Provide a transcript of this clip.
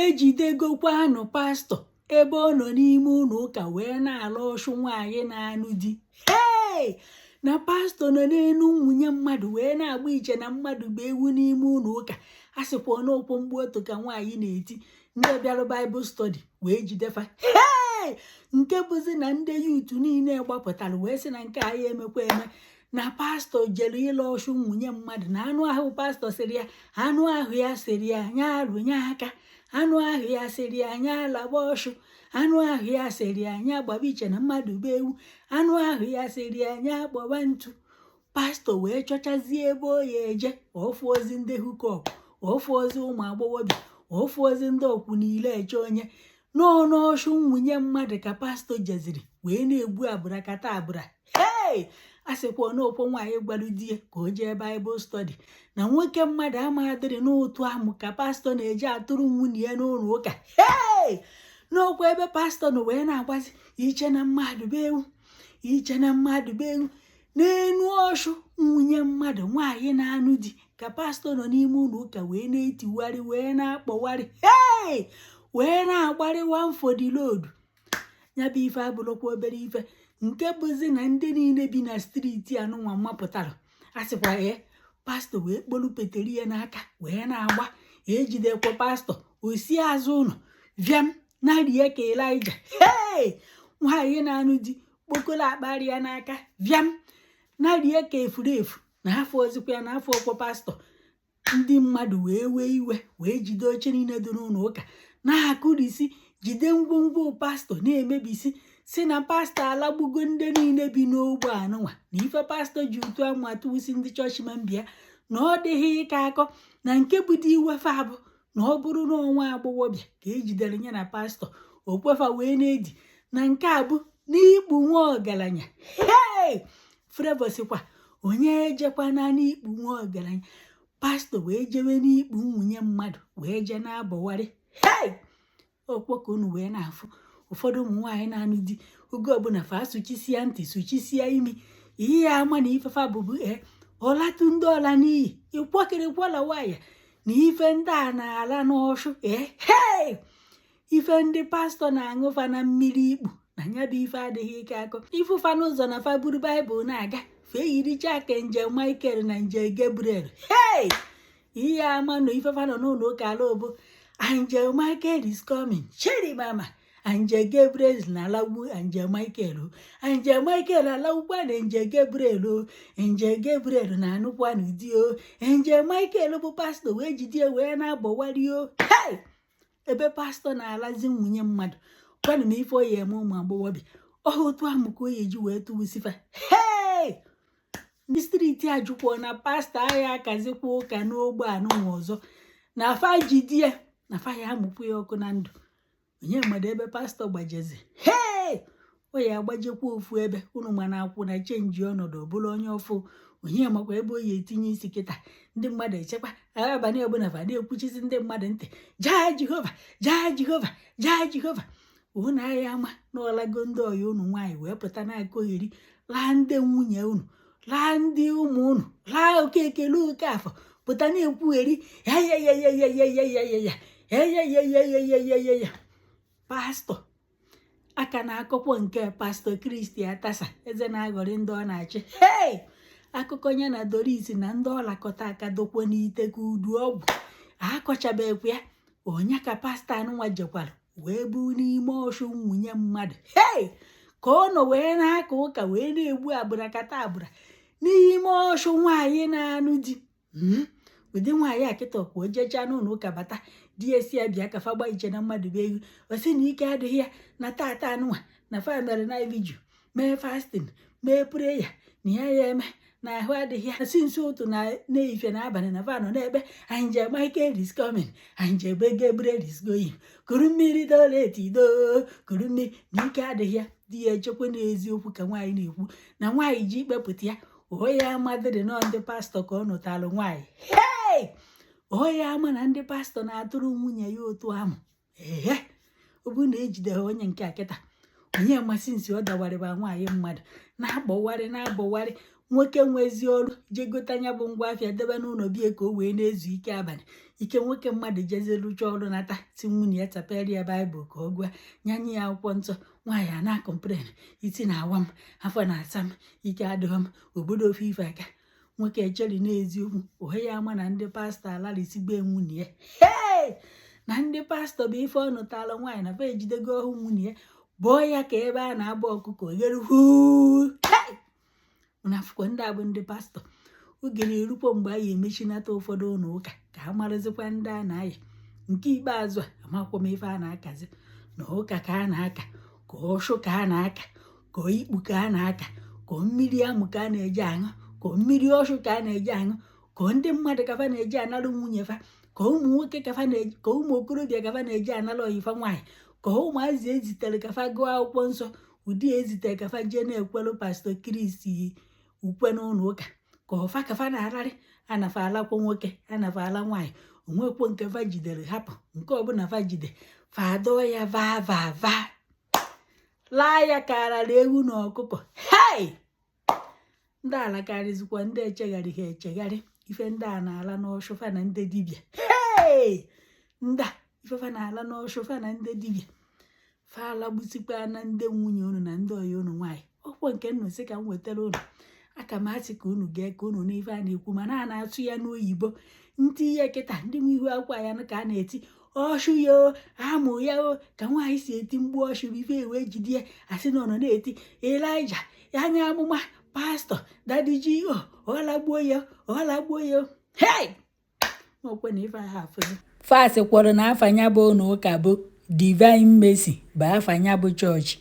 Ejidegokwanụ pastọ ebe ọ nọ n'ime ụlọ ụka wee na-ala ọchụ nwaanyị na-anụ di. Hei, na pastọ nọ n'elu nwunye mmadụ wee na-agba iche na mmadụ bụ ewu n'ime ụlọ ụka. A sịkwa n'okwu mgbu otu ka nwaanyị na-eti ndị bịara Bible study wee jidefa. Hei, nke bụzi na ndị youth niile gbapụtara wee sị na nke anyị emekwa eme na pastọ jere ịlụ ọchụ nwunye mmadụ na anụ ahụ. Pastọ sịrị ya, anụ ahụ ya sịrị ya nya alụnye aka, anụ ahụ ya sịrị ya nya alaba ọchụ, anụ ahụ ya sịrị ya nya gbaba iche na mmadụ bụ ewu, anụ ahụ ya sịrị ya nya gbọba ntu. Pastọ wee chọchazie ebe ọ ya eje ofu ozi ndị hookup, ofu ozi ụmụ agbọghọbịa, ofu ozi ndị ọkwụ niile eche onye nọọ n'ọchụ nwunye mmadụ ka pastọ jeziri wee na-egbu abụrakata abụra. Hei, a sịkwa n'okwu nwaanyị gwarụ di ya ka o jee Bible study na nwoke mmadụ amadịrị n'ụtụ amụ ka pastọ na-eji atụrụ nwunye ya n'ụlọ ụka. Hei, n'okwu ebe pastọ nọ wee na-agbazi iche na mmadụ bụ ewu, iche na mmadụ bụ ewu n'enu ọchụ nwunye mmadụ, nwaanyị na-anụ di, ka pastọ nọ n'ime ụlọ ụka wee na-etiwarị, wee na-akpọwarị, hei, wee na-agbarị one for the road. Ya bụ ife abụrụkwa obere ife, nke bụzi na ndị niile bi na street anụnwa mapụtara. A sịkwa ya pastọ wee kpolu peteri ya n'aka wee na-agba. Ejidekwa pastọ, osi azụ ụlọ vịam narie ka Elija. Hei, nwaanyị na-anụ di kpokolo akparị ya n'aka vịam narie ka efurefu na afọ ozikwa ya na afọ ọkwọ pastọ. Ndị mmadụ wee wee iwe wee jide oche niile dị n'ụlọ ụka na-akụrisi, jide ngwongwo pastọ na-emebisi, si na pastọ alagbugo ndị niile bi n'ogbe anụnwa, na ife pastọ ji utu amụ atụwusi ndị chọọchị membịa na ọ dịghị ịka akọ na nke bụ dị iwefe abụ na ọ bụrụ na ọnwa agbọghọbịa ka ejidere ya na pastọ okwefa wee na-edi na nke a bụ n'ikpu nwa ọgaranya. Hei, Flavour sịkwa onye ejekwana n'ikpu nwa ọgaranya. Pastọ wee jewe n'ikpu nwunye mmadụ wee jee na-abọwarị. Hei, okpo ka unu wee na-afụ ụfọdụ ụmụ nwaanyị na-anụ di oge ọbụla fa sụchisia ntị, sụchisia imi, ihe ya ama na ifefa bụbu e ọlatụ ndị ọla n'iyi ịkwọkịrịkwọla waya na ife ndị a na-ala n'ọchụ. Ee, hei, ife ndị pastọ na-aṅụfa na mmiri ikpu na ya bụ ife adịghị ike akọ. Ifụfa n'ụzọ na fa buru Baịbụl na-aga, fee yiricha ka nje Michael na nje Gabriel. Hei, ihe ama na ifefa nọ n'ụlọ ụka ala obo, Angel Michael is coming, cheri mama, Angel Gabriel na-alagbu Angel Michael o, Angel Michael alawukwa na Angel Gabriel o, Angel Gabriel na-anụkwa n'ụdị o, Angel Michael bụ pastọ wee jide wee na-abọwari o. Hei, ebe pastọ na-alazi nwunye mmadụ, gwanụ m ife oyi eme ụmụ agbọghọbịa ọha otu ahụ ka o eji wee tụwusifa. Hei, ndị street ajụkwuo na pastọ agha akazikwa ụka n'ogbe anụnwa ọzọ na fa jidie na fa ya amụkwu ya ọkụ na ndụ. Onye mmadụ ebe pastọ gbajezi? Hei, o ya agbajekwa ofu ebe unu ma na akwụ na change ọnọdụ ọbụla onye ọfụ. Onye makwa ebe o yi etinye isi kịta? Ndị mmadụ echekwa abalị ọbụla fa na-ekwuchisi ndị mmadụ ntị, jaa Jehova, jaa Jehova, jaa Jehova. Unu agha ama na ọlago ndị ọya unu nwaanyị wee pụta n'aka ogheri, laa ndị nwunye unu, laa ndị ụmụ unu, laa Okekele oke afọ pụta na-ekwugheri ya ya ya ya ya ya ya ya ya ya ya ya ya ya ya ya ya ya. Pastọ aka na-akọkwọ nke pastọ Kristi Atasa eze na-aghọrị ndị ọ na-achị. Hei, akụkọ ya na Doris na ndị ọlakọta aka dokwo n'ite ka udu ọgwụ akọchabekwa ya. Onye ka pastọ anụnwa jekwara wee bụ n'ime ọchụ nwunye mmadụ? Hei, ka ọ nọ wee na-aka ụka wee na-egbu abụrakata abụra n'ime ọchụ nwaanyị na-anụ di. Ụdị nwaanyị a kịta kwa o jechaa n'ụlọ ụka bata, di ya si ya bịa ka fa gba iche na mmadụ bụ ego, o sị na ike adịghị ya na tata anụnwa na fa mere na vigil, mee fasting, mee prayer, na ya ya eme na ahụ adịghị ya si nso ụtụ na n'ehihie na abalị na fa nọ na-ekpe, Angel Michael is coming, Angel Gabriel is going, kuru mmiri doletido kuru mmiri, na ike adịghị ya. Di ya echekwa n'eziokwu ka nwaanyị na-ekwu na nwaanyị ji ikpepụta ya oya amadịrị nọ ndị pastọ ka ọ nụtalụ nwaanyị. Hei, oya ama na ndị pastọ na-atụrụ nwunye ya otu amụ. Ehe, ọ bụrụ na ejide ha onye nke a kịta, onye masị nsi ọ dawarịba nwaanyị mmadụ na-agbọwarị na-agbọwarị. Nwoke nwezi ọrụ jee gote anya bụ ngwa afịa debe n'ụlọ bie ka o wee na-ezu ike abalị. Ike nwoke mmadụ jezie lụcha ọrụ nata, si nwunye ya tapere ya Baịbụl ka ọ gụa, nyanye ya akwụkwọ nsọ. Nwaanyị a na-acomplain, isi na-awa m, afọ na-asa m, ike adịghị m, obodo ofe ife aka. Nwoke echeri n'eziokwu ohe ya ama na ndị pastọ alarịsigbe nwunye ya. Hei, na ndị pastọ bụ ife ọ nụtala nwaanyị na fa ejidego ọhụ nwunye ya, bụọ ya ka ebe a na-agba ọkụkọ ghere huu. Na afụkwa ndị a bụ ndị pastọ. Oge na-erukwa mgbe anyị emechinata ụfọdụ ụlọ ụka ka a marụzikwa ndị a na-aya. Nke ikpeazụ a, amakwa m ife a na-akazi na ụka ka a na-aka, ka ọshụ ka a na-aka, ka ikpu ka a na-aka, ka mmiri amụ ka a na-eji aṅụ, ka mmiri ọshụ ka a na-eji aṅụ, ka ndị mmadụ kafa na-eji analụ nwunye fa, ka ụmụ nwoke kafa na-eji, ka ụmụ okorobịa kafa na-eji analụ oyifa nwaanyị, ka ụmụazị ezitere kafa gụọ akwụkwọ nsọ, ụdị ezitere kafa jee na-ekwelu Pastọ Kristi ukwe n'ụlọ ụka, ka ọfa kafa na-ararị anafa alakwa nwoke, anafa ala nwaanyị. Onwekwo nke fa jidere hapụ, nke ọbụla fa jide fa adọọ ya va va va laa ya ka arara ewu na ọkụkọ. Hei, ndị ala karịzikwa ndị echegharị ha echegharị. Ife ndị a na-ala n'ọshụ fa na ndị dibịa. Hei, ndị a ife fa na-ala n'ọshụ fa na ndị dibịa, fa alagbusikwa na ndị nwunye unu na ndị ọya unu nwaanyị. Ọkwọ nke nnu sị ka m wetara unu aka m asị ka unu gee, ka unu n'ife a na-ekwu, mana a na-atụ ya n'oyibo. Ntị ihe kịta ndị nwe ihu akwụkwọ ya ka a na-eti ọshụ ya o, amụ ya o, ka nwaanyị si eti mgbu ọshụ bụ ife wee jide ya, asị na ọ nọ na-eti Elija anya amụma, pastọ Daddy G.O, ọlagbuo ya, ọlagbuo ya. Hei, okwe na ife ahụ afụzi. Fasị kwọrọ na afa ya bụ ụlọ ụka bụ Divine Mercy bụ afa ya bụ chọọchị.